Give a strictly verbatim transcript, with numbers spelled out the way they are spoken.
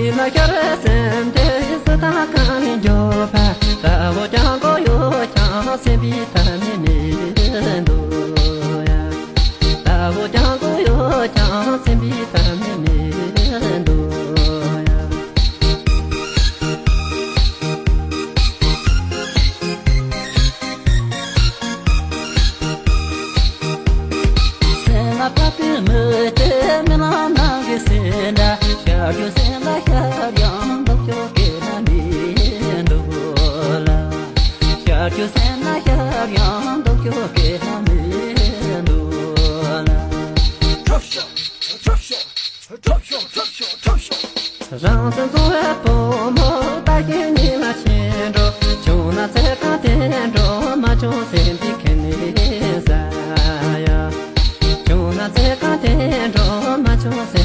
ན་ཤར་སེམས་དེ་སུ་དང་གང་ནས་འགྱོ་ཕ། ལྟ་བུ་ཀྱང་གོ་ཡོད་ཀྱང་སེམས་པའི་ཐ་མི་མི་འདུག་ཡ། ལྟ་བུ་ཀྱང་གོ་ཡོད་ཀྱང་སེམས་པའི་ཐ་མི་མི་འདུག་ཡ། སེམས་ལ་བབས་པའི་མི་དེ་མི་ལ་ནང་གི་སེམས་འདྲ། ཤར་རྒྱུ་སེམས་ལ་ཤར་ཡང་ལྡོག་རྒྱུ་སྐད་ལ་མི་འདུག་ལ། ཤར་རྒྱུ་སེམས་ལ་ཤར་ཡང་ལྡོག་རྒྱུ་སྐད་ལ་མི་འདུག་ལ། ཁྲོ་ཤོག་ཁྲོ་ཤོག་ཁྲོ་ཤོག་ཁྲོ་ཤོག་ཁྲོ་ཤོག་རང་སེམས་བཟུང་བའི་བུ་མོ་ལྟ་བཞིན་ཉིན་ལ་ཕྱིན་འགྲོ། བྱུང་ན་ཚེ་གང་དེ་འགྲོ། མ་བྱུང་སེམས་ཀྱི་ཁེ་ནི་ཟ་ཡ། བྱུང་ན་ཚེ་གང་དེ་འགྲོ། མ་བྱུང་སེམས་